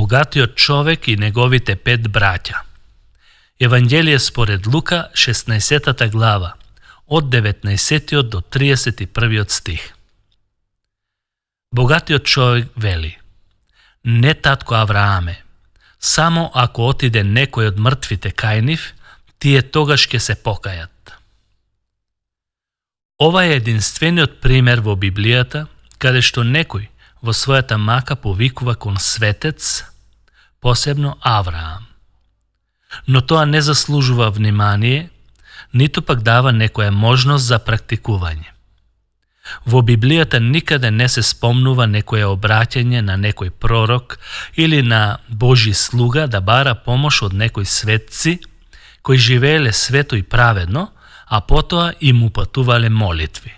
Богатиот човек и неговите 5 браќа. Евангелие според Лука, 16 глава, од 19 до 31 стих. Богатиот човек вели: не татко Аврааме, само ако отиде некој од мртвите кај нив, тие тогаш ќе се покајат. Ова е единствениот пример во Библијата каде што некој во својата мака повикува кон светец, посебно Авраам. Но тоа не заслужува внимание, ниту пак дава некоја можност за практикување. Во Библијата никаде не се спомнува некоја обраќање на некој пророк или на Божи слуга да бара помош од некои светци кои живееле свето и праведно, а потоа им упатувале молитви.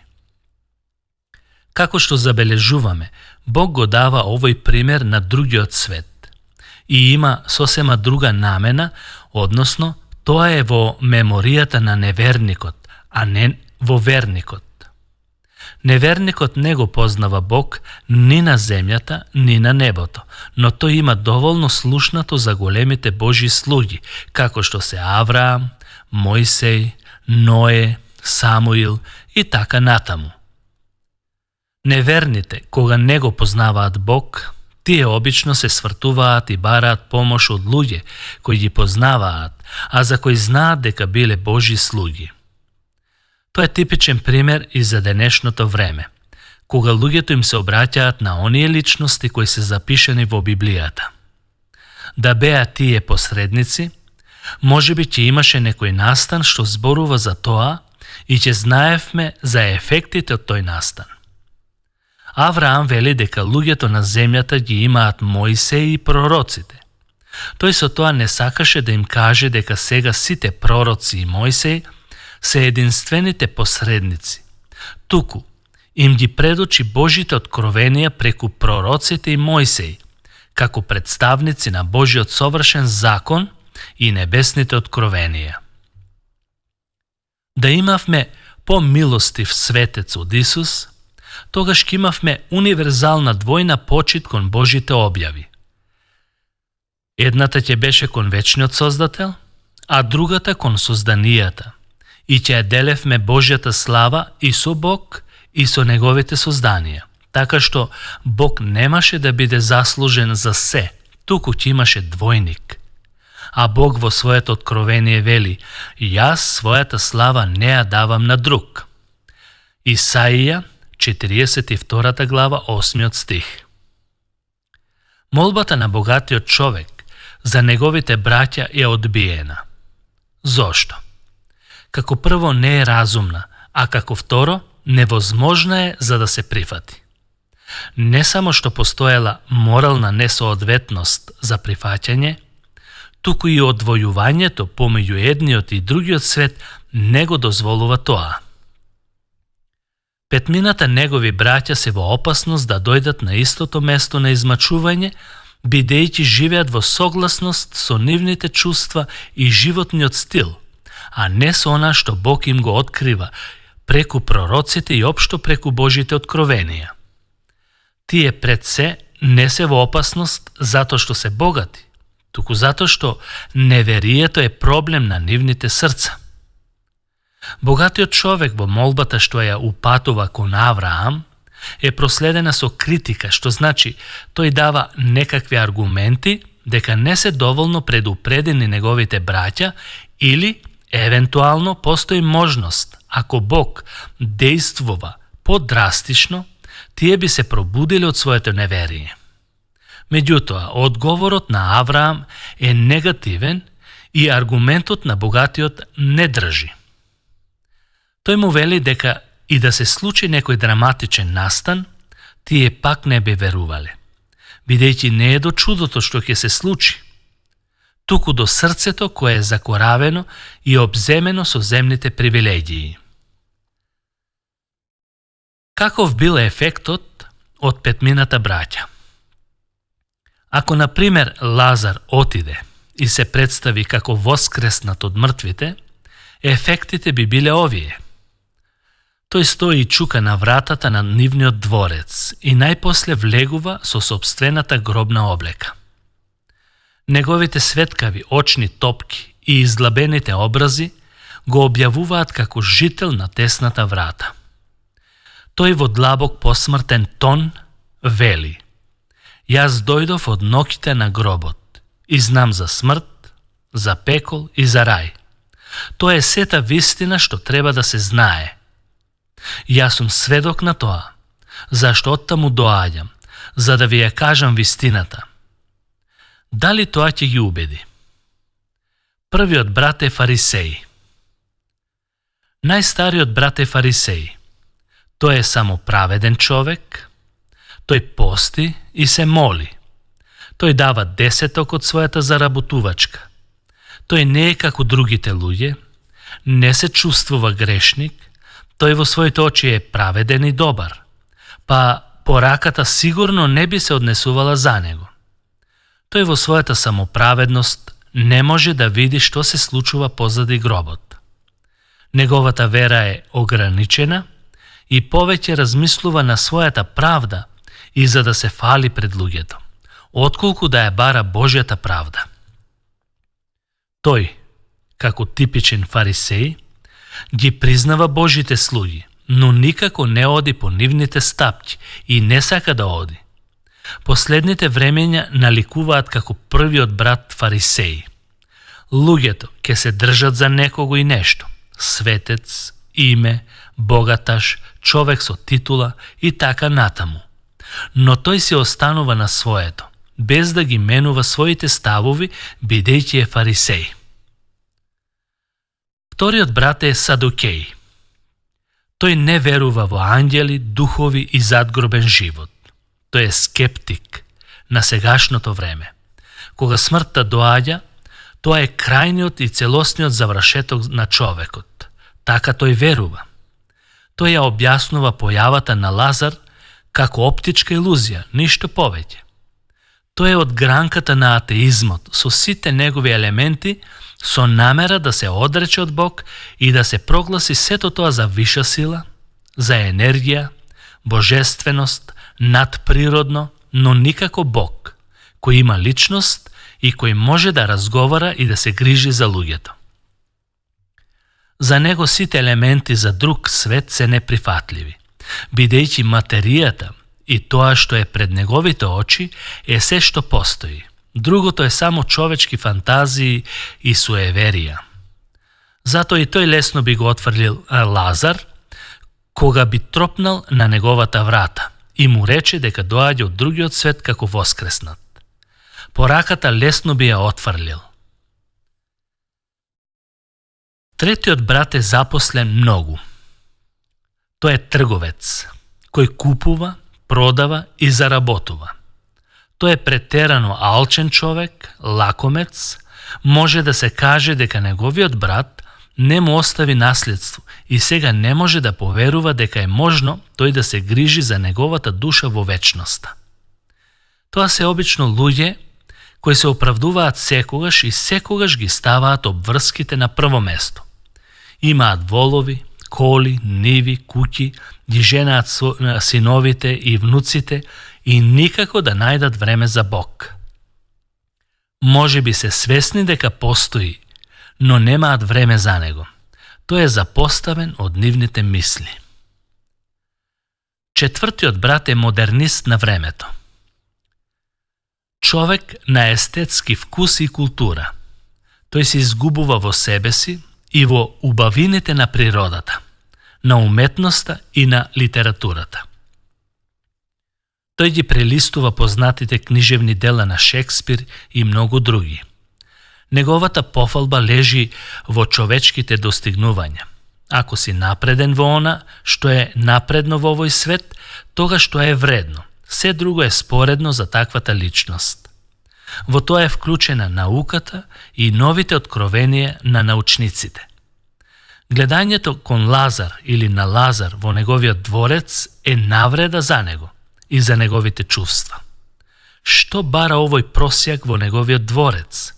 Како што забележуваме, Бог го дава овој пример на другиот свет и има сосема друга намена, односно тоа е во меморијата на неверникот, а не во верникот. Неверникот не го познава Бог ни на земјата, ни на небото, но тој има доволно слушнато за големите Божи слуги, како што се Авраам, Мојсей, Ное, Самуил и така натаму. Неверните, кога не го познаваат Бог, тие обично се свртуваат и бараат помош од луѓе кои ги познаваат, а за кои знаат дека биле Божи слуги. Тоа е типичен пример и за денешното време, кога луѓето им се обраќаат на оние личности кои се запишани во Библијата. Да беа тие посредници, можеби ќе имаше некој настан што зборува за тоа и ќе знаевме за ефектите од тој настан. Авраам вели дека луѓето на земјата ги имаат Мојсей и пророците. Тој со тоа не сакаше да им каже дека сега сите пророци и Мојсей се единствените посредници. Туку им ги предочи Божите откровенија преку пророците и Мојсей, како представници на Божиот совршен закон и небесните откровенија. Да имавме помилостив светец од Исус, тогаш ќе имавме универзална двојна почит кон Божите објави. Едната ќе беше кон вечниот Создател, а другата кон созданијата, и ќе ја делевме Божјата слава и со Бог и со неговите созданија, така што Бог немаше да биде заслужен за се, туку ќе имаше двојник. А Бог во своето откровение вели: јас својата слава не ја давам на друг. Исаија, 42 глава, 8 стих. Молбата на богатиот човек за неговите браќа е одбиена. Зошто? Како прво не е разумна, а како второ невозможна е за да се прифати. Не само што постоела морална несоодветност за прифаќање, туку и одвојувањето помеѓу едниот и другиот свет не го дозволува тоа. Петмината негови браќа се во опасност да дојдат на истото место на измачување, бидејќи живеат во согласност со нивните чувства и животниот стил, а не со она што Бог им го открива преку пророците и општо преку Божите откровенија. Тие пред се не се во опасност затоа што се богати, туку затоа што неверието е проблем на нивните срца. Богатиот човек во молбата што ја упатува кон Авраам е проследена со критика, што значи тој дава некакви аргументи дека не се доволно предупредени неговите браќа или евентуално постои можност, ако Бог действува подрастично, тие би се пробудиле од своето неверие. Меѓутоа, одговорот на Авраам е негативен и аргументот на богатиот не држи. Тој му вели дека и да се случи некој драматичен настан, тие пак не би верувале, бидејќи не е до чудото што ќе се случи, туку до срцето кое е закоравено и обземено со земните привилегии. Каков бил ефектот од петмината браќа? Ако, на пример, Лазар отиде и се представи како воскреснат од мртвите, ефектите би биле овие. Тој стои и чука на вратата на нивниот дворец и најпосле влегува со сопствената гробна облека. Неговите светкави очни топки и изглабените образи го објавуваат како жител на тесната врата. Тој во длабок посмртен тон вели: Јас дојдов од ноќите на гробот и знам за смрт, за пекол и за рај. Тоа е сета вистина што треба да се знае. Јас сум сведок на тоа, зашто оттаму доаѓам, за да ви ја кажам вистината. Дали тоа ќе ги убеди? Првиот брат е фарисеј. Најстариот брат е фарисеј. Тој е само праведен човек. Тој пости и се моли. Тој дава десеток од својата заработувачка. Тој не е како другите луѓе, не се чувствува грешник, тој во своите очи е праведен и добар, па пораката сигурно не би се однесувала за него. Тој во својата самоправедност не може да види што се случува позади гробот. Неговата вера е ограничена и повеќе размислува на својата правда и за да се фали пред луѓето, отколку да ја бара Божјата правда. Тој, како типичен фарисеј, ги признава Божите слуги, но никако не оди по нивните стапки и не сака да оди. Последните времења наликуваат како првиот брат фарисеи. Луѓето ќе се држат за некого и нешто: светец, име, богаташ, човек со титула и така натаму. Но тој се останува на своето, без да ги менува своите ставови, бидејќи е фарисеј. Вториот брат е садукеј. Тој не верува во ангели, духови и задгробен живот. Тој е скептик на сегашното време. Кога смртта доаѓа, тоа е крајниот и целосниот завршеток на човекот. Така тој верува. Тој ја објаснува појавата на Лазар како оптичка илузија, ништо повеќе. Тој е од гранката на атеизмот, со сите негови елементи, со намера да се одрече од Бог и да се прогласи сето тоа за виша сила, за енергија, божественост, надприродно, но никако Бог, кој има личност и кој може да разговара и да се грижи за луѓето. За него сите елементи за друг свет се неприфатливи, бидејќи материјата и тоа што е пред неговите очи е се што постои. Другото е само човечки фантазии и суеверија. Затоа и тој лесно би го отфрлил Лазар, кога би тропнал на неговата врата и му рече дека доаѓа од другиот свет како воскреснат. Пораката лесно би ја отфрлил. Третиот брат е запослен многу. Тој е трговец, кој купува, продава и заработува. Тој е претерано алчен човек, лакомец, може да се каже дека неговиот брат не му остави наследство и сега не може да поверува дека е можно тој да се грижи за неговата душа во вечноста. Тоа се обично луѓе кои се оправдуваат секогаш и секогаш ги ставаат обврските на прво место. Имаат волови, коли, ниви, куќи, ги женаат синовите и внуците и никако да најдат време за Бог. Може би се свесни дека постои, но немаат време за него. Тој е запоставен од нивните мисли. Четвртиот брат е модернист на времето. Човек на естетски вкус и култура. Тој се изгубува во себе си и во убавините на природата, на уметноста и на литературата. Тој ги прелистува познатите книжевни дела на Шекспир и многу други. Неговата пофалба лежи во човечките достигнувања. Ако си напреден во она што е напредно во овој свет, тогаш тоа е вредно. Се друго е споредно за таквата личност. Во тоа е вклучена науката и новите откровенија на научниците. Гледањето кон Лазар или на Лазар во неговиот дворец е навреда за него и за неговите чувства. Што бара овој просјак во неговиот дворец?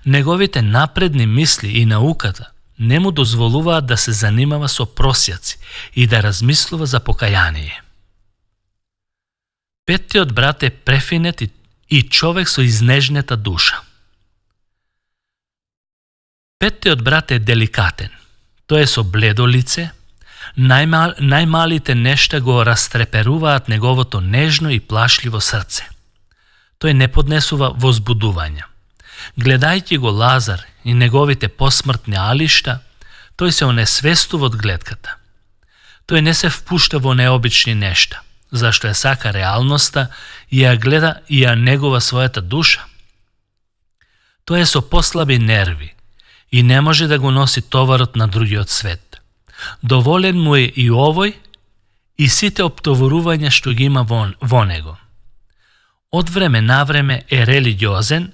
Неговите напредни мисли и науката не му дозволуваат да се занимава со просјаци и да размислува за покаяние. Петтиот брат е префинет и човек со изнежнета душа. Петтиот брат е деликатен. Тој е со бледо лице, најмалите нешта го растреперуваат неговото нежно и плашливо срце. Тој не поднесува возбудувања. Гледајќи го Лазар и неговите посмртни алишта, тој се онесвестува од гледката. Тој не се впушта во необични нешта, зашто ја сака реалноста и ја гледа и ја негува својата душа. Тој е со послаби нерви и не може да го носи товарот на другиот свет. Доволен му е и овој и сите оптоварувања што ги има во него. Од време на време е религиозен,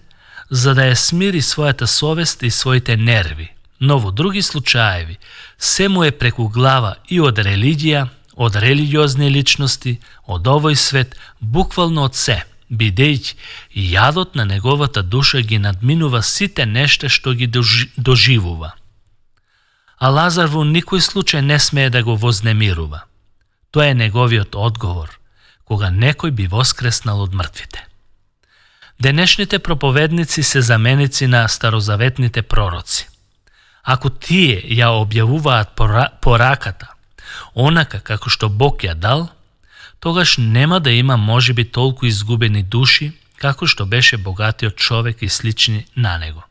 за да ја смири својата совест и своите нерви, но во други случаеви се му е преку глава и од религија, од религиозни личности, од овој свет, буквално од се, бидејќи јадот на неговата душа ги надминува сите нешта што ги доживува. А Лазар во никој случај не смее да го вознемирува. Тоа е неговиот одговор, кога некој би воскреснал од мртвите. Денешните проповедници се заменици на старозаветните пророци. Ако тие ја објавуваат пораката, онака како што Бог ја дал, тогаш нема да има можеби толку изгубени души, како што беше богатиот човек и слични на него,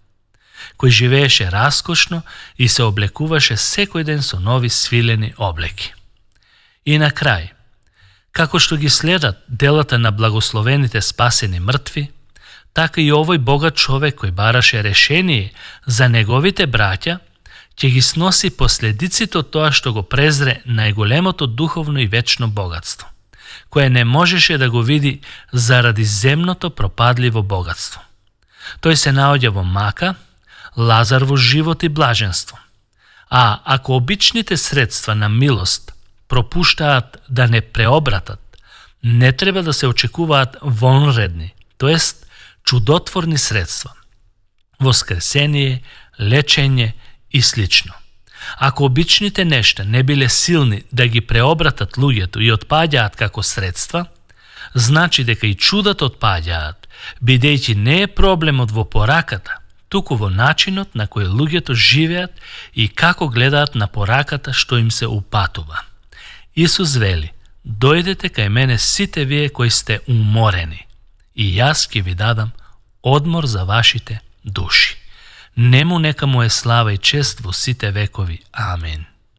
кој живееше раскошно и се облекуваше секој ден со нови свилени облеки. И на крај, како што ги следат делата на благословените спасени мртви, така и овој богат човек кој бараше решение за неговите браќа, ќе ги сноси последиците од тоа што го презре најголемото духовно и вечно богатство, кое не можеше да го види заради земното пропадливо богатство. Тој се наоѓа во мака, Лазар во живот и блаженство. А ако обичните средства на милост пропуштаат да не преобратат, не треба да се очекуваат вонредни, тоест чудотворни средства, воскресение, лечење и слично. Ако обичните нешта не биле силни да ги преобратат луѓето и отпаѓаат како средства, значи дека и чудата отпаѓаат, бидејќи не е проблемот во пораката, туку во начинот на кој луѓето живеат и како гледаат на пораката што им се упатува. Исус вели: дојдете кај мене сите вие кои сте уморени, и јас ќе ви дадам одмор за вашите души. Нему нека му е слава и чест во сите векови. Амин.